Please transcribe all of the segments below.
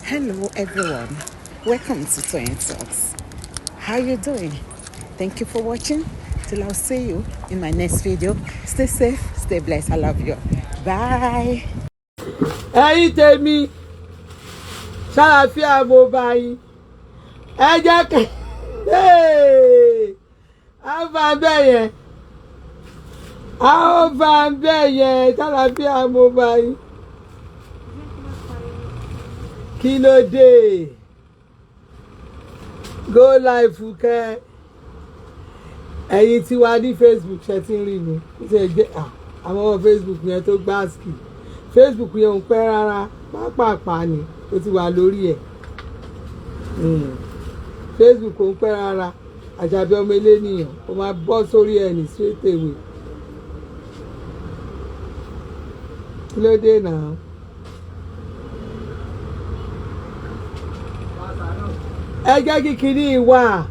Hello everyone, welcome to Toyeen Talks. How you doing? Thank you for watching. Till I'll see you in my next video. Stay safe, stay blessed. I love you. Bye. Ẹ̀yin tèmi, ṣàlàfíà mo bá yín. Ẹ jẹ́ kí a bá bẹ́ẹ̀ yẹn, a ó bá bẹ́ẹ̀ yẹn. Ṣàlàfíà mo bá yín. Kí ló dé? Go live kẹ́. Ẹ̀yin tí wàá ní Facebook, ṣe ti ń rí mi? Ó ti ẹ̀ jẹ́ àwọn ọmọ Facebook yẹn tó gbáàsì. Facebook yẹn ò ń pẹ́ rárá, pápápá ni ó ti wà lórí ẹ̀. Facebook ò ń pẹ́ rárá. Àṣàbí ọmọ eléníyàn, ó máa bọ́ sórí ẹ̀ ní straight away. Kí ló dé náà? Ẹ jẹ́ kí kinní wà,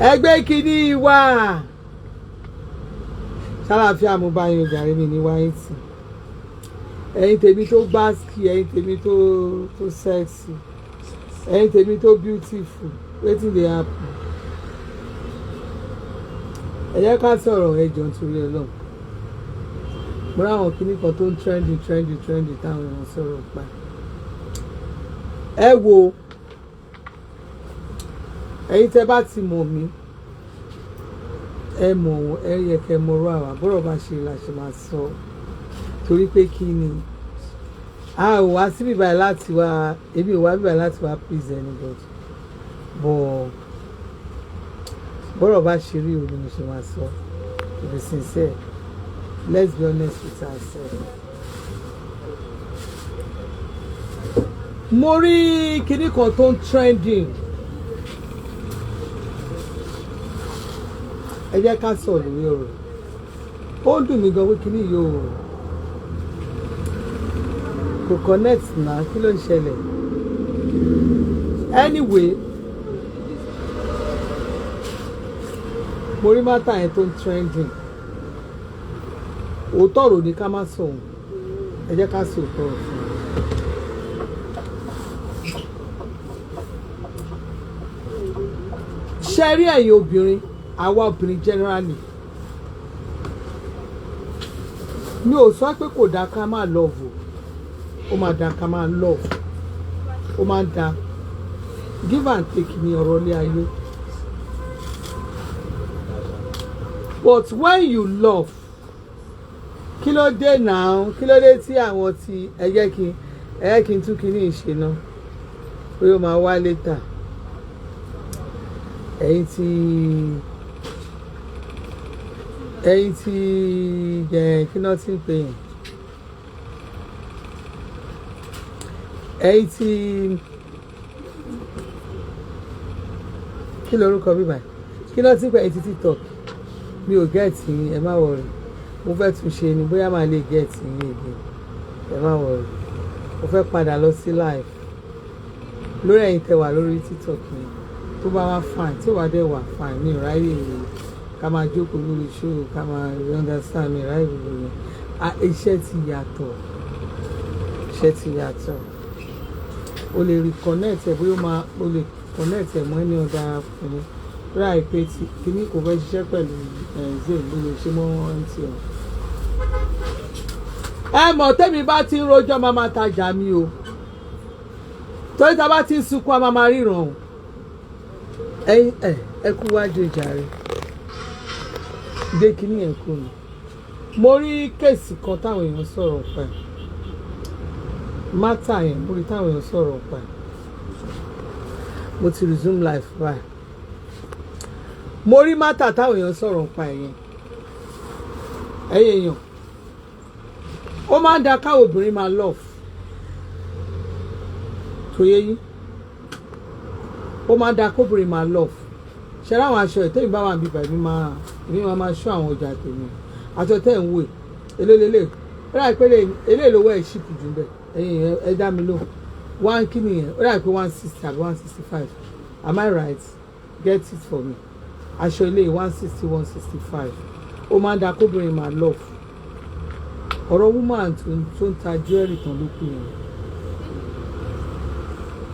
ẹgbẹ́ kinní wà. Ṣàlàáfíà mo bá yín jàre, mi ní wáyé tì. Ẹ̀yin tèmi tó gbáàsì, ẹ̀yin tèmi tó sexy, ẹ̀yin tèmi tó beautiful, wetin dey happen? Ẹ jẹ́ ká sọ̀rọ̀. Ẹ jọ̀ọ́, nítorí Ọlọ́run, mo ráwọn kinní kan tó ń trending, trending, trending, táwọn èèyàn sọ̀rọ̀ pa. Ẹ wo, ẹ̀yin tẹ́ bá ti mọ̀ mí, ẹ mọ̀ wọ́n, ẹ yẹ kẹ́ mọ̀rọ̀ àwà bọ́rọ̀ bá ṣe la ṣe máa sọ, torí pé kí ni, a ò wá síbí báyìí láti wá, èmi ò wá bíbáyìí láti wá please anybody, but bọ́rọ̀ bá ṣe rí òun ni mo ṣe máa sọ. To be sincere, let's be honest with ourselves. Mo rí kinní kan tó ń trending. Ẹ jẹ́ ká sọ̀rọ̀ lórí ọ̀rọ̀. Ó ń dùn mí gan pé kinní yìí ò kò connect náà. Kí ló ń ṣẹlẹ̀? Anyway, mo rí matter yẹn tó ń trending. Òótọ́ ọ̀rọ̀ ni ká má sọ òun. Ẹ jẹ́ ká sọ òótọ́ ọ̀rọ̀ fún un. Ṣe rí ẹ̀yin obìnrin, àwa obìnrin generally, mi ò sọ pé kò dáa ká máa love o. Ó máa dáa ká máa love, ó máa ń dáa. Give and take ni ọ̀rọ̀ ilé ayé. But when you love, kí ló dé náà? Kí ló dé tí àwọn ti ẹ jẹ́ kí ẹ jẹ́ kí n tún kíní ìṣe náà, bóyá ó máa wá later. Ẹ̀yin tí ẹ̀ kí náà ti ń pè yín, ẹ̀yin tí kí lorúkọ bíbá, kí náà ti ń pè ẹ̀yin tí TikTok, mi ò gẹ́ẹ̀tì yín. Ẹ má worry, mo fẹ́ tún ṣe ni, bóyá màá lè gẹ́ẹ̀tì yín again. Ẹ má worry, mo fẹ́ padà lọ sí live lórí ẹ̀yin tẹ́ wà lórí TikTok yẹn. Tó bá wá fine, tí ò bá dẹ̀ wà fine, mi ò ráyè ká máa jókòó lórí show, ká máa understand, mi ò ráyè gbogbo yẹn. Iṣẹ́ ti yàtọ̀, iṣẹ́ ti yàtọ̀. O lè reconnect ẹ̀, bóyá o máa, o lè connect ẹ̀ mọ́ any other kìíní ráì pé tí kìíní kò fẹ́ ṣiṣẹ́ pẹ̀lú ẹ̀ zain, bó lè ṣe mọ́ MTN. Ẹ mọ̀, tẹ́mi bá ti ń rojọ́, máa ma tajà mi o, torí tá a bá ti ń sunkún, a máa ma ríran o. Ẹ̀yin ẹ kú wájú ìjàre, gbé kínní yẹn kú ni. Mo rí case kan táwọn èèyàn sọ̀rọ̀ pa ẹ̀, matter yẹn, mo rí táwọn èèyàn sọ̀rọ̀ pa ẹ̀. Mo ti resume life báyìí. Mo rí matter táwọn èèyàn sọ̀rọ̀ pa ẹ̀ yẹn. Ẹ̀yin èèyàn, ó máa ń da káwọn obìnrin máa love, tó yé yín? Ó máa ń da kóbìnrin máa love. Ṣe láwọn aṣọ ẹ̀ tẹ́mi bá wà níbí báyìí, èmi máa ṣọ́ àwọn ọjà tèmi. Aṣọ tẹ́ ń wò yìí, elélélè, ó dà pé eléyìí lówó ẹ̀ ṣìpù jù bẹ́ẹ̀. Ẹ̀yin ẹ dá mi lóhùn. One kí nìyẹn? Ó dà pé 160 àbí 165, am I right? Get it for me. Aṣọ eléyìí, 160, 165. Ó máa ń da kóbìnrin máa love. Ọ̀rọ̀ woman tó ń ta jewelry tán ló kù yẹn.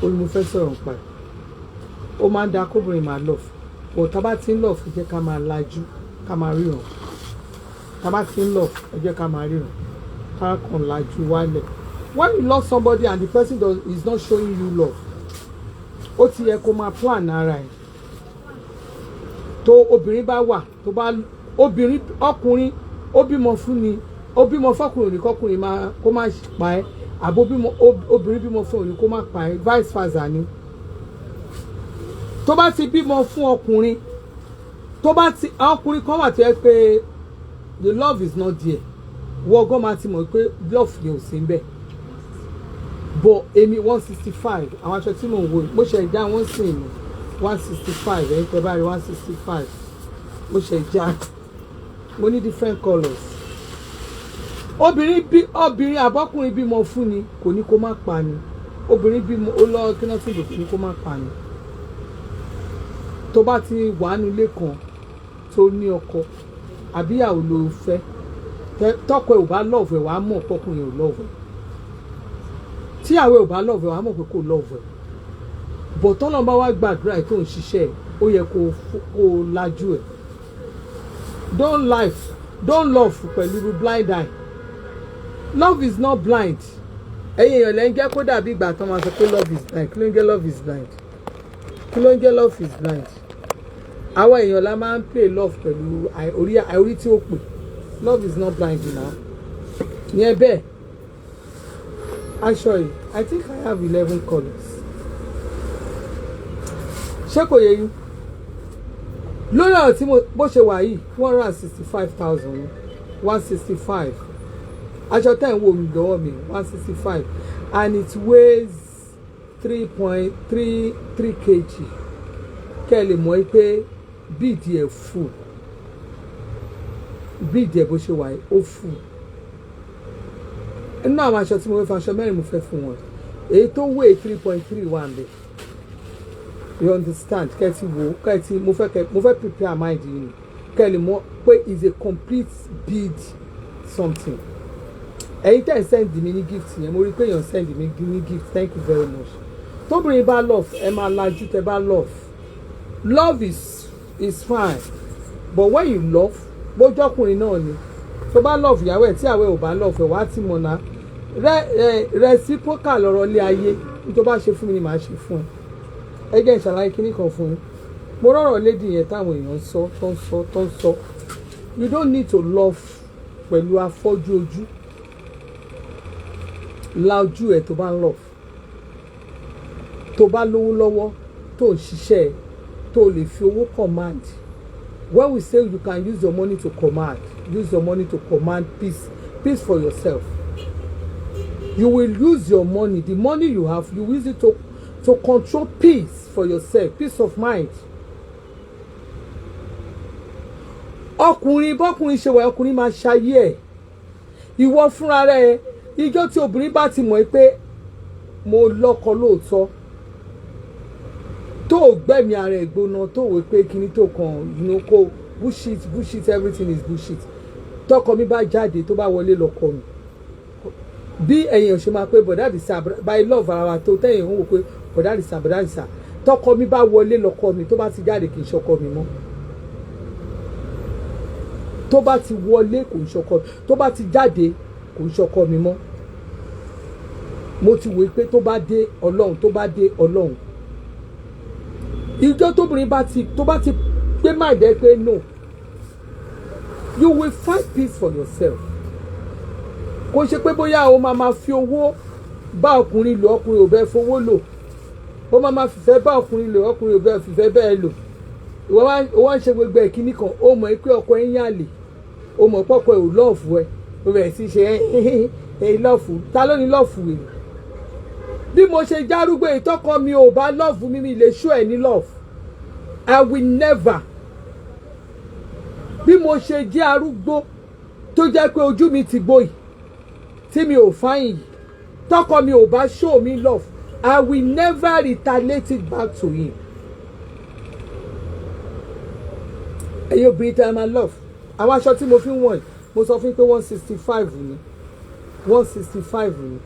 Ó ní mo fẹ́ sọ̀rọ̀ nípa ẹ̀. Ó máa ń da kóbìnrin máa love, but tá bá ti ń love, ẹ jẹ́ ká máa lajú, ká máa ríran. Tá bá ti ń love, ẹ jẹ́ ká máa ríran, ká kàn lajú wálẹ̀. When you love somebody and the person is not showing you love, ó ti yẹ kó máa plan ara ẹ̀. Tó obìnrin bá wà, tó bá obìnrin, ọkùnrin ó bímọ fún ni, ó bímọ fọkùnrin, òní kọkùnrin máa kó má pa ẹ́, àbó bímọ, obìnrin bímọ fún, òní kó má pa ẹ́, vice versa ni. Tó bá ti bímọ fún ọkùnrin, tó bá ti ọkùnrin kan wà tó yẹ pé the love is not there, wọ́n gan máa ti mọ̀ pé love yẹn ò sí ń bẹ̀. But èmi, 165 àwọn aṣọ tí mò ń wò yìí, mo ṣe já wọ́n sì ní 165. Ẹ̀yin tẹ́ bá rí 165, mo ṣe já. Mo ní different colours. Obìnrin bí obìnrin àbọ́kùnrin bímọ fún ni, kò ní kó má pa ni. Obìnrin bímọ, ó lọ kí náà tún kò ní kó má pa ni. Tó bá ti wà nílé kan, tó ní ọkọ àbíyàwó ló fẹ́, tọkọ ẹ̀ ò bá love ẹ̀, wàá mọ̀ pọ́kùnrin ò love ẹ̀. Tíyàwó ẹ̀ ò bá love ẹ̀, wàá mọ̀ pé kò love ẹ̀. Bọ̀ tọ́lọ́ bá wá gbàdúrà ẹ̀ tó ń ṣiṣẹ́ ẹ̀, ó yẹ kó lajú ẹ̀. Don't life, don't love pẹ̀lú blind eye. Love is not blind. Ẹ̀yin èèyàn lẹ́ ń jẹ́ kó dàbí ìgbà tó máa sọ pé love is blind. Kí ló ń jẹ́ love is blind? Kí ló ń jẹ́ love is blind? Àwọn èèyàn la máa ń play love pẹ̀lú orí tí ó pè. Love is not blind now. Yẹn bẹ́ẹ̀. Aṣọ yìí, I think I have 11 colours. Ṣé kò yẹ yín? Lórí ọ̀rọ̀ tí mo bó ṣe wà yìí, 165,000, 165. Aṣọ tẹ́ ń wò mí lọ́wọ́ mi, 165, and it weighs 3.33 kg. Kẹ́ ẹ lè mọ̀ pé bíìdì ẹ̀ full, bíìdì ẹ̀ bó ṣe wà yìí, ó full. Nínú àwọn aṣọ tí mo fẹ́ fún, aṣọ mẹ́rin mo fẹ́ fún wọn, èyí tó weigh 3.3 wà ń bẹ̀. You understand? Kẹ́ ẹ ti wò ó, kẹ́ ẹ ti mo fẹ́ prepare mind yìí ni, kẹ́ ẹ lè mọ̀ pé is a complete bead something. Ẹ̀yin tẹ́ ẹ̀ send mi ní gift yẹn, mo rí i pé èèyàn send mi ní gift, thank you very much. Tóbìnrin bá love, ẹ máa lajú. Tẹ́ bá love, love is fine, but when you love, bójọ́kùnrin náà ni, tó bá love ìyàwó ẹ̀, tí ìyàwó ẹ̀ ò bá love ẹ̀, wá ti mọ̀ náà rẹ ẹ reciprocal lọ́rọ̀ lé ayé. Ní tó bá ṣe fún mi ni màá ṣe fún ẹ. Ẹ jẹ́ ìṣàlàyé kíní kan fún yín. Mo rọ̀rọ̀ lady yẹn táwọn èèyàn ń sọ, tó ń sọ, tó ń sọ. You don't need to love pẹ̀lú afọ́jú ojú. La ojú ẹ̀ tó bá ń love. Tó bá lówó lọ́wọ́, tó ń ṣiṣẹ́ ẹ̀, tó lè fi owó command. When we say you can use your money to command, use your money to command peace, peace for yourself. You will use your money, the money you have, you use it to control peace for yourself, peace of mind. Ọkùnrin, bọ́kùnrin ṣe wà, ọkùnrin máa ṣayé ẹ̀. Ìwọ fúnra rẹ, ijó tí obìnrin bá ti mọ̀ pé mo lọ́kọ lóòótọ́, tó o gbẹ̀mí ara ẹ̀ gbóná, tó o wò pé kíní tó kàn, kó bullshit, bullshit, everything is bullshit. Tọkọ mi bá jáde, tó bá wọlé, lọ́kọ mi, bí ẹ̀yin ò ṣe máa pé bọ̀dá àdìsá by love ara wa tó tẹ̀yìn ń wò pé bọ̀dá àdìsá, bọ̀dá àdìsá. Tọkọ mi bá wọlé, lọ́kọ mi. Tó bá ti jáde, kì í ṣọkọ mi mọ́. Tó bá ti wọlé, kò ń ṣọkọ mi. Tó bá ti jáde, kò ń ṣọkọ mi mọ́. Mo ti wò pé tó bá dé, Ọlọ́run, tó bá dé, Ọlọ́run. Ìjọ tóbìnrin bá ti tó bá ti pé má jẹ́ pé no, you will find peace for yourself. Kò ṣe pé bóyá o máa ma fi owó bá ọkùnrin lò, ọkùnrin ò bẹ́ẹ̀ fowó lò. Ó máa ma fìfẹ́ bá ọkùnrin lò, ọkùnrin ò bẹ́ẹ̀ fìfẹ́ bẹ́ẹ̀ lò. Ìwọ wá ń ṣe gbogbo ẹ̀ kíní kan, ó mọ̀ pé ọkọ ẹ̀ ń yàlè, ó mọ̀ pé ọkọ ẹ̀ ò love ẹ̀, ó bẹ̀rẹ̀ sí ṣe ẹ love. Ta ló ní love wèrè? Bí mo ṣe járúgbó, ìtọ́kọ mi ò bá love mi, mi lè ṣó ẹ̀ ní love. I will never. Bí mo ṣe jẹ́ arúgbó, tó jẹ́ pé ojú mi ti gbó yìí, tí mi ò fáyìn yìí, tọkọ mi ò bá show me love, I will never retaliate it back to him. Ẹ̀yin obìnrin tẹ́ ẹ máa love, àwọn aṣọ tí mo fi ń wọ̀nyí, mo sọ fún yín pé 165 ni, 165 ni,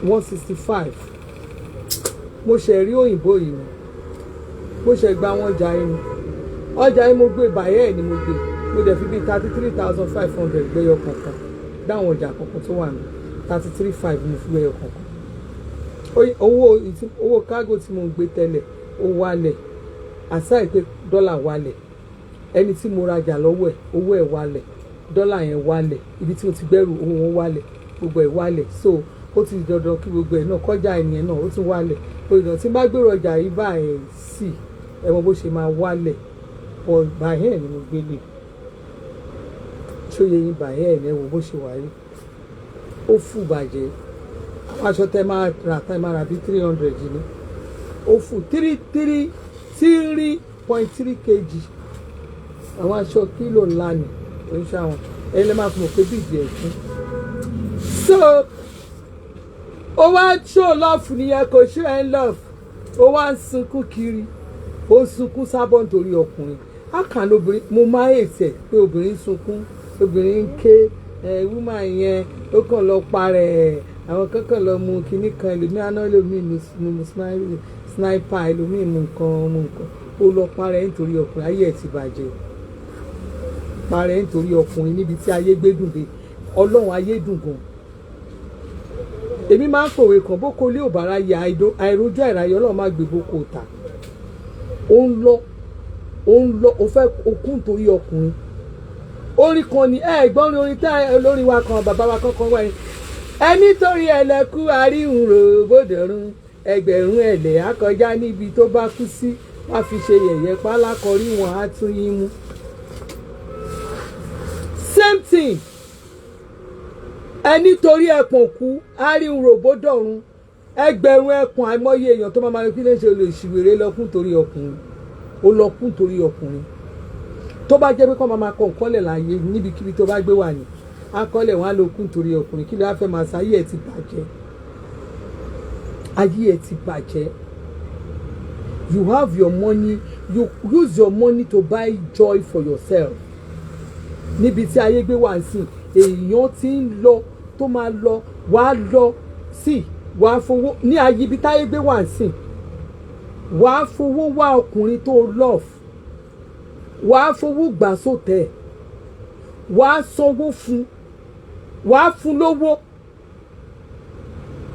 165. Mo ṣe rí òyìnbó yìí ni, mo ṣe gba àwọn ọjà yìí ni. Ọjà yìí mo gbé bàyẹ́ ni mo gbé, mo dẹ̀ fi bíi 33,500 gbẹ́yọ kọ̀ọ̀kan dáwọn ọjà kọ̀ọ̀kan tó wà ní 33,500 mo fi gbẹ́yọ kọ̀ọ̀kan. Owó cargo tí mo ń gbé tẹ́lẹ̀, ó wálẹ̀, àṣà ìpè dọ́là wálẹ̀. Ẹni tí mo rajà lọ́wọ́ ẹ̀, owó ẹ̀ wálẹ̀, dọ́là yẹn wálẹ̀, ibi tí mo ti gbẹ́rù, owó wọn wálẹ̀, gbogbo ẹ̀ wálẹ̀. So ó ti di dandan kí gbogbo ẹ̀ náà kọjá ẹnìyẹn náà, ó tún wálẹ̀. Ó di dandan tí n bá gbèrò ọjà yìí báyìí sí, ẹ mọ bó ṣe máa wálẹ̀. But báyẹn ni mo gbé lè ṣóye yín báyẹn. Ẹ wò bó ṣe wà yìí, ó fù bàjẹ́. Àwọn aṣọ tẹ máa rà bíi 300 ni. Ó fù three three 3.3 kg. Àwọn aṣọ kílò ńlá ni oríṣi àwọn ẹni lè máa fi mọ̀ pé bíìdì ẹ̀ fún. So ó wá show love nìyẹn, kò show ẹ̀ love. Ó wá ń sunkún kiri, ó ń sunkún sábọ̀ nítorí ọkùnrin. Á kàn lóbìnrin. Mo máa ń èsì ẹ̀ pé obìnrin ń sunkún, obìnrin ń ké. Ẹ woman yẹn, ó kàn lọ parẹ́ ẹ̀. Àwọn kankan lọ mu kinní kan, ẹlòmíì aná, ẹlòmíì mu sniper, ẹlòmíì mu nǹkan mu nǹkan. Ó lọ parẹ́ nítorí ọkùnrin. Ayé ẹ̀ ti bàjẹ́. Parẹ́ nítorí ọkùnrin níbi tí ayé gbé dùn dé. Ọlọ́run, ayé dùn gan. Èmi máa ń pòwe kan, bóko lé òbára yẹ àìrójú àìráyè, Ọlọ́run má gbé bóko ta. Ó ń lọ, ó ń lọ, ó fẹ́ okún torí ọkùnrin. Orin kan ni ẹ gbọ́n, orin tá olórin wa kan, bàbá wa kankan wáyé, ẹni torí ẹlẹ́kú àríhùn rò bòdòrún, ẹgbẹ̀rún ẹ̀lẹ́ akọjá níbi tó bá kú sí, wá fi ṣe yẹ̀yẹ́ pálákọrí wọn á tún yín mú. Same thing, ẹni torí ẹpọ̀n kú àríhùn rò bòdòrún, ẹgbẹ̀rún ẹpọ̀n, àìmọye èèyàn tó máa ma kí ló ń ṣe olè lọ́kùn torí ọkùnrin. Ó lọ́kùn torí ọkùnrin. Tó bá jẹ́ pé kọ́ máa ma kọ́ nǹkan lẹ̀ láàyè níbikíbi tó bá gbé wà ní akọ́lẹ̀, wọn á lọ kún torí ọkùnrin. Kí ló wá fẹ́ máa ṣe? Ayé ẹ̀ ti bàjẹ́, ayé ẹ̀ ti bàjẹ́. You have your money, you use your money to buy joy for yourself. Níbi tí ayé gbé wà sí, èèyàn ti ń lọ tó máa lọ, wàá lọ sí, wàá fowó ní ayé. Ibi táyé gbé wà sí, wàá fowó wá ọkùnrin tó love, wàá fowó gbà sótẹ̀, wàá sanwó fún, wàá fún lówó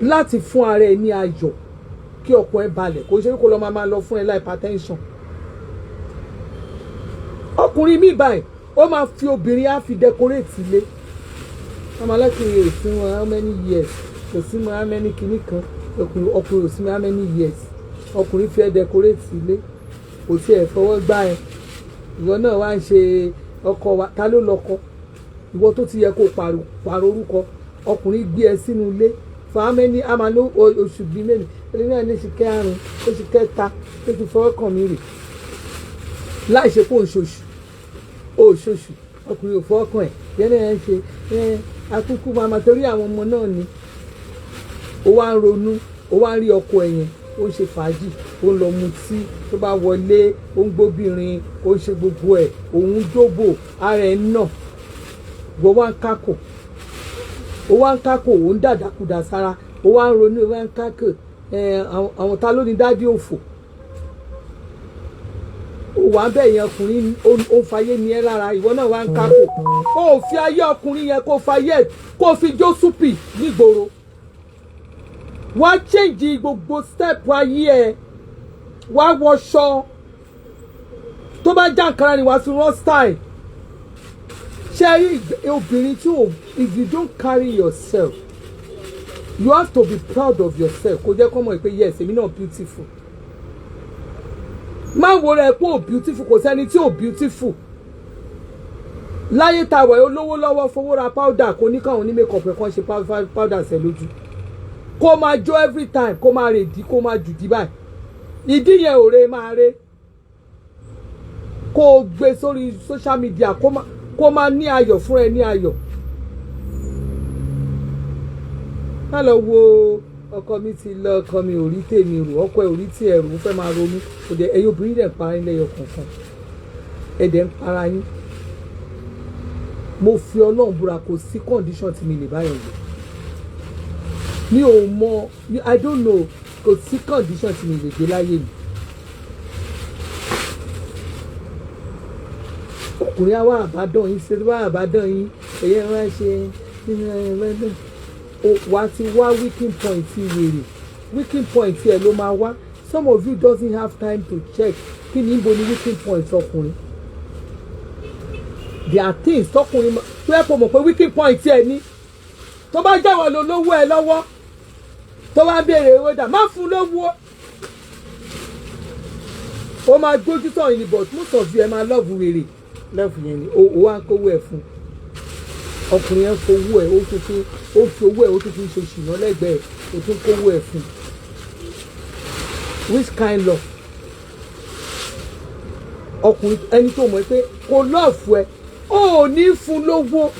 láti fún ara ẹ ní ayọ̀, kí ọkàn ẹ balẹ̀. Kò ṣe kó lọ máa lọ fún ẹ láì hypertension. Ọkùnrin mi báyìí, ó máa fi obìnrin, á fi decorate ilé. Ọmọ alákùnrin ò sí wọn how many years, kò sí wọn how many kinní kan. Ọkùnrin ò sí wọn how many years. Ọkùnrin fi ẹ decorate ilé, kò tiẹ̀ fọwọ́ gbá ẹ. Ìwọ náà wá ń ṣe ọkọ wa. Ta ló lọ́kọ? Ìwọ tó ti yẹ kó pààrọ̀ orúkọ. Ọkùnrin gbé ẹ sínú ilé for how many, a máa ló oṣù bíi mélòó, ẹni náà ní oṣù kẹrin, oṣù kẹta tó ti fọwọ́ kàn mí rè, láì ṣe pé òṣòṣù òṣòṣù ọkùnrin ò fọwọ́ kàn ẹ̀. Yẹn náà ń ṣe ẹ akúkú máa ma torí àwọn ọmọ náà ni. Ó wá ń ronú, ó wá ń rí ọkọ ẹ̀ yẹn, ó ń ṣe fàájì, ó ń lọ mutí, tó bá wọlé, ó ń gbóbìnrin, ó ń ṣe gbogbo ẹ̀, òun dóbò ara ẹ̀ náà. Wọ́n wá ń kákò, ó wá ń kákò, ó ń dàdàkudà sára, ó wá ń ronú, ó wá ń kákò. Ẹ àwọn ta ló ní dádì òfò? Ó wà ń bẹ̀ yẹn. Ọkùnrin ó ń fayé ní ẹ lára, ìwọ náà wá ń kákò. Ó fi ayé ọkùnrin yẹn, kó fayé ẹ, kó fi jó súpì nígboro. Wá change gbogbo step ayé ẹ, wá wọṣọ tó bá jàǹkárá ni wàá fi rán style. Ṣe rí obìnrin tí o, if you don't carry yourself, you have to be proud of yourself. Kó jẹ́ kó mọ̀ pé yes, èmi náà beautiful. Má wo rẹ pé ò beautiful. Kò sẹ́ni tí ò beautiful láyé tá a wẹ̀. Olówó lọ́wọ́, fowó ra powder, kò ní káwọn ní make up ẹ̀ kàn ṣe powder sẹ́ lójú, kó máa jó every time, kó máa rè dí, kó máa jùdí báyìí. Ìdí yẹn ò re máa re, kó o gbé sórí social media, kó máa ní ayọ̀ fún ẹ ní ayọ̀. Má lọ wo ọkọ mi ti lọ, ọkọ mi ò rí tèmi rò, ọkọ ẹ ò rí tiẹ̀ rò. Ó fẹ́ máa ronú kò dé. Ẹ̀yin obìnrin dẹ̀ ń para yín lẹ́yọ kọ̀ọ̀kan, ẹ̀ dẹ̀ ń para yín. Mo fi Ọlọ́run búra, kò sí condition tí mi lè báyọ̀ lò. Mi ò mọ, I don't know. Kò sí condition tí mi lè gbé láyé mi. Ọkùnrin á wá àbádàn yín, ṣe wá àbádàn yín, èyí ẹ wá ṣe nínú ẹ wá ti wá weakening point wèrè, weakening point ẹ ló máa wá. Some of you doesn't have time to check kí ni, ibo ni weakening point ọkùnrin. There are things tọkùnrin tó yẹ kó mọ̀ pé weakening point ẹ ní. Tó bá jẹ́wọ́ lọ lówó ẹ lọ́wọ́, tó bá ń béèrè owó dà, má fún lówó. Ó máa gbójú tán yìí ni. But most of you, ẹ máa love wèrè, love yẹn ni ó wá ń kówó ẹ fún. Ọkùnrin yẹn fowó ẹ, ó tún fi, ó fi owó ẹ, ó tún fi ṣe ṣìnà lẹ́gbẹ̀ẹ́, ó tún kówó ẹ fún. Which kind love? Ọkùnrin ẹni tó mọ̀ pé kò love ẹ, ó ní fún lówó.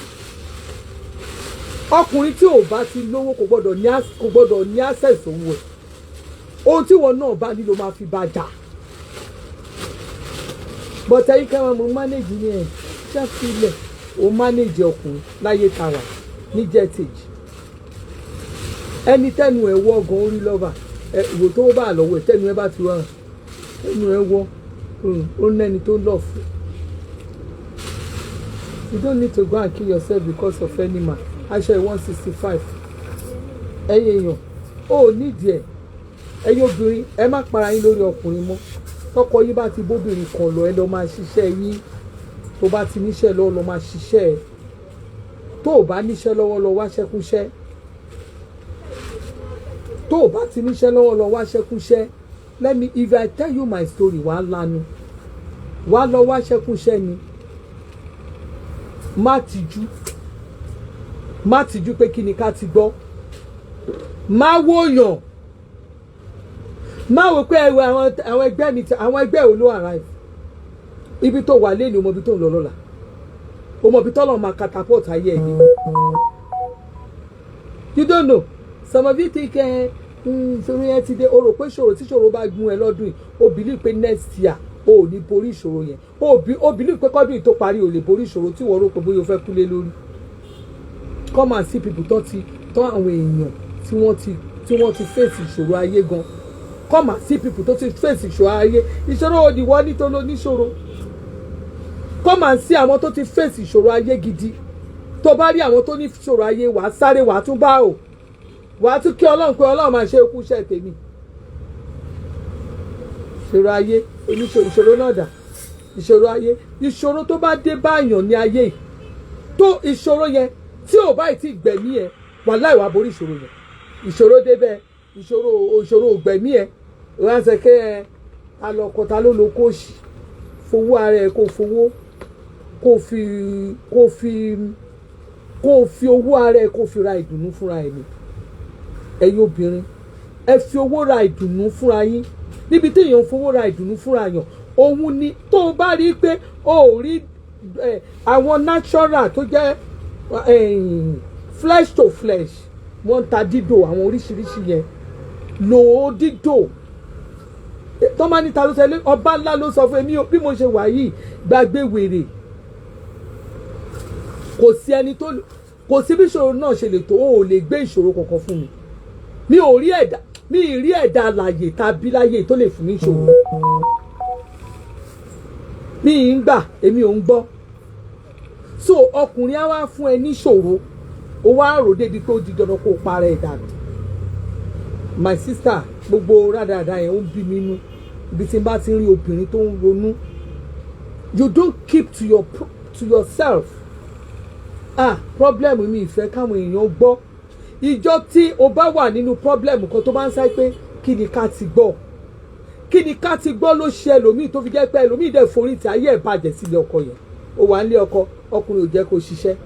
Ọkùnrin tí ò bá ti lówó kò gbọ́dọ̀ ní access owó ẹ̀. Ohun tí wọn náà bá nílò máa fi bá jà. But ẹ̀yin ká máa mú manage ní ẹ̀ ṣàfilẹ̀. O manage ọkùnrin láyé tàwa ní jet age. Ẹni tẹnu ẹ̀ wọ́ gan orí lọ́ba ẹ ìwò tó bá lọ́wọ́ ẹ, tẹnu ẹ bá ti wá tẹnu ẹ wọ́, ó nẹ́ni tó ń lọ fún. You don't need to go and kill yourself because of any man. Aṣọ ẹ̀ 165. Ẹ̀yin èèyàn, ó nídìí ẹ̀. Ẹ̀yin obìnrin, ẹ má para yín lórí ọkùnrin mọ́. Tọkọ yín bá ti bóbìnrin kan lọ, ẹ lọ máa ṣiṣẹ́ yín. Tó bá ti níṣẹ́ lọ́wọ́, lọ máa ṣiṣẹ́ ẹ. Tó o bá níṣẹ́ lọ́wọ́, lọ wáṣẹ́kúṣẹ́. Tó o bá ti níṣẹ́ lọ́wọ́, lọ wáṣẹ́kúṣẹ́. Let me, if I tell you my story, wàá lanu, wàá lọ wáṣẹ́kúṣẹ́ ni. Má tijú, má tijú pé kí ni ká ti gbọ́. Má wòyàn, má wò pé ẹwẹ àwọn ẹgbẹ́ mi, àwọn ẹgbẹ́ ò ló arrive ibi tó wà lẹ́nu. O mọ ibi tó ń lọ lọ́la, o mọ ibi tọ́lọ̀ máa catapult ayé ẹ̀ ní. You don't know. Some of you think ẹ ìṣòro yẹn ti dé. O rò pé ṣòro tí ṣòro bá gún ẹ lọ́dún yìí, o believe pé next year o ò ní borí ìṣòro yẹn. O believe pé kọ́dún yìí tó parí, o lè borí ìṣòro tí wọ́n rò pé bóyá o fẹ́ kúlé lórí. Come and see people tó ti tán, àwọn èèyàn tí wọ́n ti face ìṣòro ayé gan. Come and see people tó ti face ìṣòro ayé. Ìṣòro òdìwọ́ nítorí oníṣòro. Come and see àwọn tó ti face ìṣòro ayé gidi. Tó bá rí àwọn tó ní ìṣòro ayé, wàá sáré, wàá tún bá o, wàá tún kí Ọlọ́run pé Ọlọ́run máa ṣe ikú iṣẹ́ tèmi. Ìṣòro ayé, oníṣòro, ìṣòro náà dà? Ìṣòro ayé, ìṣòro tó bá dé báyàn ní ayé yìí, tó ìṣòro yẹn tí ò báyìí tí gbẹ̀mí ẹ, wàláhì, wàá borí ìṣòro yẹn. Ìṣòro débẹ̀, ìṣòro, ìṣòro ò gbẹ̀mí ẹ. Wọ́n á sọ pé ẹ ta lọkọ, ta ló lo kóòsì. Fowó ara ẹ, kó fowó, kó fi owó ara ẹ, kó fi ra ìdùnnú fúnra ẹ ni. Ẹ̀yin obìnrin, ẹ fi owó ra ìdùnnú fúnra yín. Níbi tí èèyàn fowó ra ìdùnnú fúnra yàn, òun ni tó o bá rí i pé o ò rí àwọn natural tó jẹ́ flesh to flesh, wọ́n ń ta dídò, àwọn oríṣiríṣi yẹn, lò ó. Dídò tó máa ní ta ló sọ, ọba ńlá ló sọ fún mi bí mo ṣe wà yìí. Gbàgbé wèrè. Kò sí ẹni tó kò sí bí ìṣòro náà ṣe lè tó, o ò lè gbé ìṣòro kankan fún mi. Mi ò rí ẹ̀dá, mi ì rí ẹ̀dá alàyè tàbí láyè tó lè fún mi ìṣòro. Mi ì ń gbà, èmi ò ń gbọ́. So ọkùnrin á wá fún ẹ níṣòro, ó wá rò débi pé ó di dandan kó o para ẹ̀ dànù. My sister, gbogbo rádaràda yẹn, ó ń bí mi nú. Ibi tí n bá ti ń rí obìnrin tó ń ronú, you don't keep to yourself. Ah, problem mi, ìfẹ́ káwọn èèyàn gbọ́. Ìjọ tí o bá wà nínú problem kan, tó bá ń sáré pé kí ni ká ti gbọ́, kí ni ká ti gbọ́, ló ṣe ẹlòmíì tó fi jẹ́ pé ẹlòmíì dẹ̀ forí tí ayé ẹ̀ bàjẹ́ sílé ọkọ yẹn. Ó wà nílé ọkọ, ọkùnrin ò jẹ́ kó ṣiṣẹ́.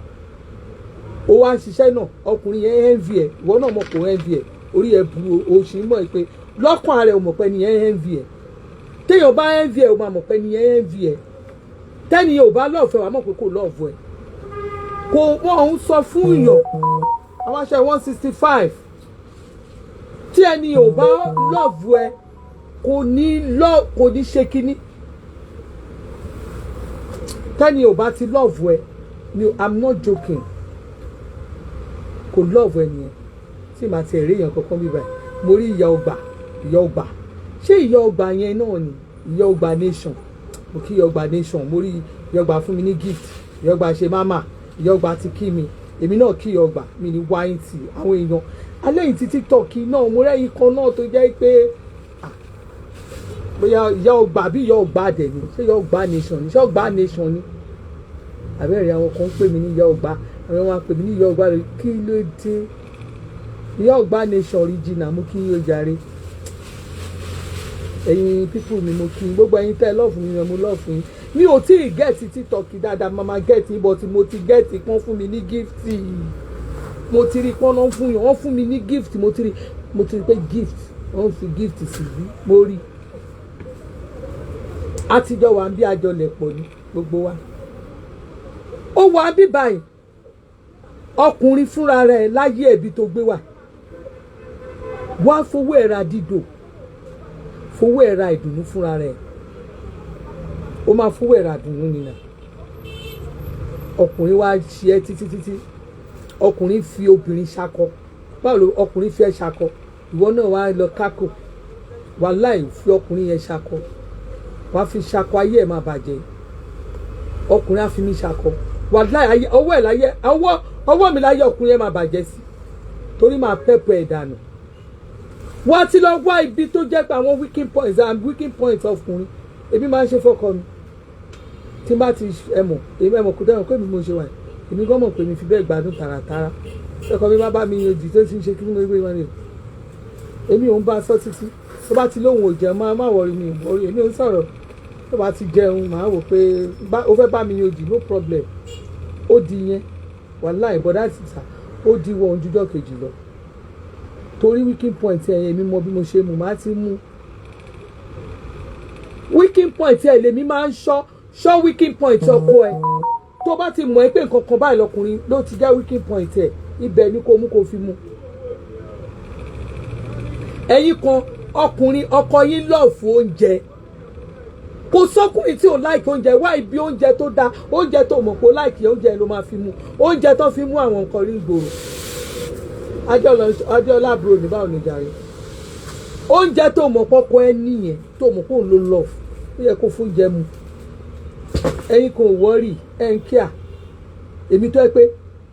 Ó wá ń ṣiṣẹ́ náà, ọkùnrin yẹn envy ẹ̀. Ìwọ náà mọ̀ kó envy ẹ̀. Orí ẹ̀ bu, o sì ń mọ̀ pé lọ́kàn rẹ̀, o mọ̀ pé nìyẹn envy ẹ̀. Téèyàn bá envy ẹ̀, o máa mọ̀ pé nìyẹn envy ẹ̀. Tẹ́niyẹn ò bá love ẹ̀, wàá mọ̀ pé kò love ẹ̀. Kò wọ́n ń sọ fún yàn. Àwọn aṣọ 165, tí ẹni ò bá love ẹ, kò ní lọ, kò ní ṣe kínní. Tẹ́ni ò bá ti love ẹ ni, I'm not joking, kò love ẹ nìyẹn. Tí màá ti rí èèyàn kankan bí báyìí, mo rí ìyá ọgbà. Ìyá Ọgbà, ṣé Ìyá Ọgbà yẹn náà ni Ìyá Ọgbà Nation? Mo kí Ìyá Ọgbà Nation. Mo rí Ìyá Ọgbà fún mi ní gift. Ìyá Ọgbà ṣe máma, Ìyá Ọgbà ti kí mi, èmi náà kí Ìyá Ọgbà mi ní wáyìntì. Àwọn èèyàn alẹ́ yìí ti TikTok náà, mo rẹ́yìn kan náà tó jẹ́ pé bóyá Ìyá Ọgbà bí Ìyá Ọgbà dẹ̀ ni. Ṣé Ìyá Ọgbà Nation ni? Ṣé Ọgbà Nation ni? Àbẹ́rẹ́ àwọn kan ń pè mí ní Ìyá Ọgbà, àwọn wọn pè mí ní Ìyá Ọgbà rẹ. Kí ló dé? Ìyá Ọgbà Nation original, mo kí yóò jàre. Ẹ̀yin people mi, mo kí gbogbo ẹ̀yin tẹ́ love mi, mo love yín. Mi ò tí ì get TikTok dáadáa, mama get, but mo ti get pọ́n fún mi ní gift. Mo ti rí pọ́n náà fún yàn, wọ́n fún mi ní gift. Mo ti rí pé gift, wọ́n fi gift sí bí mo rí. Àtijọ́ wà ń bí àjọlẹ̀ pọ̀ ní gbogbo wa. Ó wà bí báyìí, ọkùnrin fúnra rẹ̀ láyé ẹ̀bí tó gbé wà, wá fowó ẹ̀ ra dídò, fowó ẹ̀ ra ìdùnnú fúnra rẹ̀. Ó máa fowó ẹ̀ ra ìdùnnú nìyà. Ọkùnrin wá ṣe ẹ́ títí títí, ọkùnrin fi obìnrin ṣakọ. Báwo ló ọkùnrin fi ẹ́ ṣakọ, ìwọ náà wá lọ kákò? Wàláì, fi ọkùnrin yẹn ṣakọ, wàá fi ṣakọ, ayé ẹ̀ máa bàjẹ́. Ọkùnrin á fi mí ṣakọ, wàláì, ayé ọwọ́ ẹ̀ láyé, ọwọ́ ọwọ́ mi láyé ọkùnrin yẹn máa bàjẹ́ sí, torí máa pẹ́pẹ́ ẹ̀ dànù. Wọ́n ti lọ wá ibi tó jẹ́ pé àwọn weaking points and weaking points ọkùnrin. Èmi máa ń ṣe fọ́kọ mi. Tí n bá ti ẹ mọ̀, èmi ẹ mọ̀ kó dẹ́rùn pé mi mo ṣe wà, èmi gan mọ̀ pé mi fi bẹ́ẹ̀ gbádùn tààràtàrà. Ọkọ mi bá bá mi yanjú tó ti ń ṣe kí ni mo gbé wọn ni, èmi ò ń bá sọ títí. Tó bá ti lóhùn ò jẹun, má má worry, mi ò èmi ò ń sọ̀rọ̀. Tó bá ti jẹun, màá wò pé ó fẹ́ bá mi yanjú, no problem. Ó di yẹn, wàláì, bọ́dá sísà, ó di wọ ojújọ́ kejì lọ, torí weaking point ẹ̀ èmi mọ bí mo ṣe mú, màá ti mú weaking point ẹ̀. Lèmi máa ń ṣọ́ ṣọ́ weaking point ọkọ ẹ̀. Tó bá ti mọ̀ ẹ́ pé nǹkan kan báyìí lọkùnrin ló ti jẹ́ weaking point ẹ̀, ibẹ̀ ni kò mú kó fi mú. Ẹ̀yin kan ọkùnrin, ọkọ yín love oúnjẹ. Kò sọ́kùnrin tí ò like oúnjẹ. Wá ibi oúnjẹ tó dáa, oúnjẹ tó mọ̀ pé ó like oúnjẹ ló máa fi mú oúnjẹ tó fi mú àwọn nǹkan rí gbòòrò. Adéọlá àbúrò ní, báwo ni jàre? Oúnjẹ tó mọ̀ pọ́kọ ẹ nìyẹn, tó mọ̀ pé òun ló love, ó yẹ kó fún oúnjẹ mu. Ẹ̀yin kò worry, ẹ̀ ń kíá. Èmi tó yẹ pé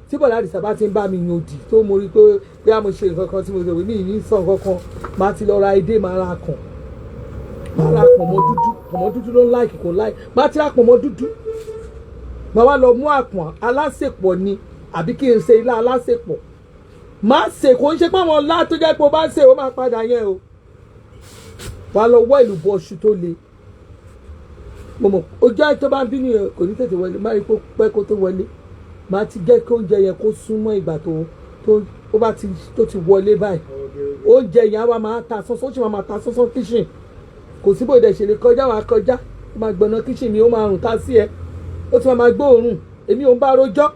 tí Bọ̀dá Àdìsá bá ti ń bá mi yan òdì, tó mo rí pé bí a mo ṣe nǹkan kan tí mo ṣe, mí ní sọ nǹkan kan, máa ti lọ ra edé, máa ra kàn, máa ra pọ̀nmọ́ dúdú. Pọ̀nmọ́ dúdú ló ń like, kò like. Máa ti ra pọ̀nmọ́ dúdú, máa wá lọ mú àpọ̀n alásèpọ̀ ni, àbí kí n ṣe ilá alásèpọ̀. Máa ṣe, kò ń ṣe pé àwọn ọlá tó jẹ́ pé o bá ń ṣe, o máa padà yẹn o. Wàá lọ wọ́ ìlú bọ́ ọṣù tó le. Mo mọ̀ ojú àti tó bá ń bínú yẹn kò ní tètè wọlé, má rí pé pẹ́ kó tó wọlé. Máa ti jẹ́ kí oúnjẹ yẹn kó súnmọ́ ìgbà tó ó bá ti tó ti wọlé báyìí, oúnjẹ yẹn á wá máa ta sánsán, ó sì máa ta sánsán kitchen. Kò sí bóde ṣe lè kọjá, wàá kọjá, ó máa gbọ̀nà kitchen mi, ó máa rùn tá sí ẹ, ó ti máa gbóòórùn. Èmi ò ń bá rojọ́.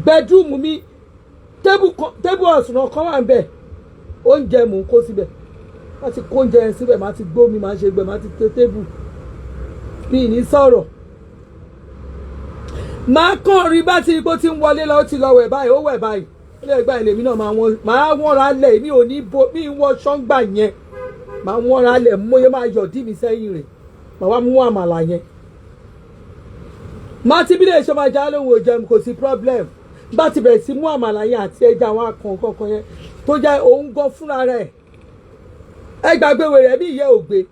Bedroom mi, table ọ̀sùn kan wà ń bẹ̀, oúnjẹ mò ń kó síbẹ̀. Wọ́n ti kó oúnjẹ yẹn síbẹ̀, máa ti gbómi, máa ṣe gbẹ, máa ti tẹ table mi, ní sọ̀rọ̀. Máa kàn rí bá ti rí bó ti ń wọlé lọ, ó ti lọ wẹ̀ báyìí, ó wẹ̀ báyìí, ó lè gbà èmi náà máa wọ́n, máa wọ́n ra lẹ̀. Mi ò ní bo mi wọ ṣọ́ngbà yẹn, máa wọ́n ra lẹ̀, mo yẹ máa yọ̀ dí mi sẹ́yìn rẹ̀, màá wá mú àmàlà yẹn. Má ti bí lè ṣe máa já lóhùn, ò jẹun, kò sí problem. Bá ti bẹ̀rẹ̀ sí mú àmàlà yẹn àti ẹja, àwọn akàn kankan yẹn tó jẹ́ òun gan fúnra rẹ̀, ẹ gbàgbé wèrè ẹbí ìyẹ́ ògbé.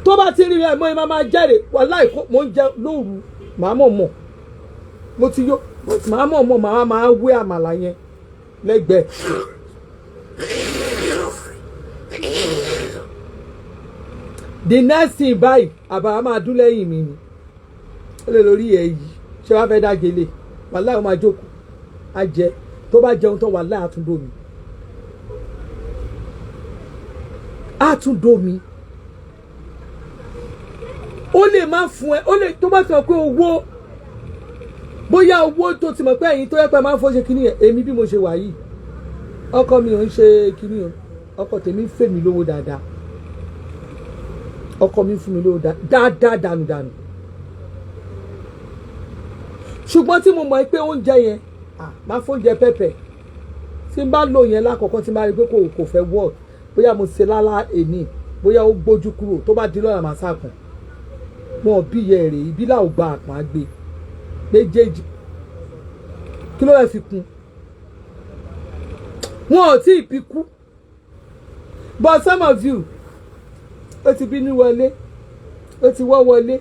Tó bá ti rí ẹ mọ́, ẹ máa máa jẹ́rìí. Wàláì, mò ń jẹ lóru, màá mọ̀ mọ̀ mo ti yó, màá mọ̀ mọ̀, màá máa wé àmàlà yẹn lẹ́gbẹ̀ẹ́. The next thing báyìí, àbàrà máa dún lẹ́yìn mi ni. Ó lè lórí ẹ̀ yìí, ṣé wàá fẹ́ dágele? Wàláì, ó máa jókòó, á jẹ. Tó bá jẹun tán, wàláì, á tún dómi, á tún dómi. Ó lè má fún ẹ, ó lè tó bá ti mọ̀ pé owó, bóyá owó tó ti mọ̀ pé ẹ̀yin tó yẹ pé máa ń fọ́ ṣe kínní yẹn. Èmi bí mo ṣe wà yìí, ọkọ mi ò ń ṣe kínní o. Ọkọ tèmi ń fẹ́ mi lówó dáadáa. Ọkọ mi ń fún mi lówó dáadáa dànù dànù. Ṣùgbọ́n tí mo mọ̀ pé oúnjẹ yẹn, máa fóúnjẹ pẹ́pẹ́ tí n bá lò yẹn lákọ̀ọ́kọ́, tí n bá rí i pé kò fẹ́ work, Bóyá mo ṣe lálá èní, bóyá ó gbójú kúrò, tó bá di lọ́la, màá sàkùn wọn bí yẹ rè. Ìbílà ò gba àpọ̀n àgbè méjèèjì. Kí ló fẹ́ fi kún? Wọn ò tí ì bí kú, but some of you, ó ti bínú wọlé, ó ti wọ́ wọlé.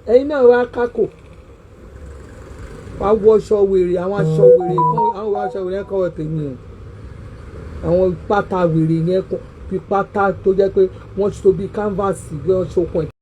Ẹ̀yin náà wá kákò, wá wọ aṣọ wèrè, àwọn aṣọ wèrè kan, àwọn aṣọ wèrè yẹn kọ́ wọ tèmi o. Àwọn pátá wèrè yẹn kọ́ bí pátá tó jẹ́ pé wọ́n so bí canvas, bí wọ́n ṣokùn ẹ̀.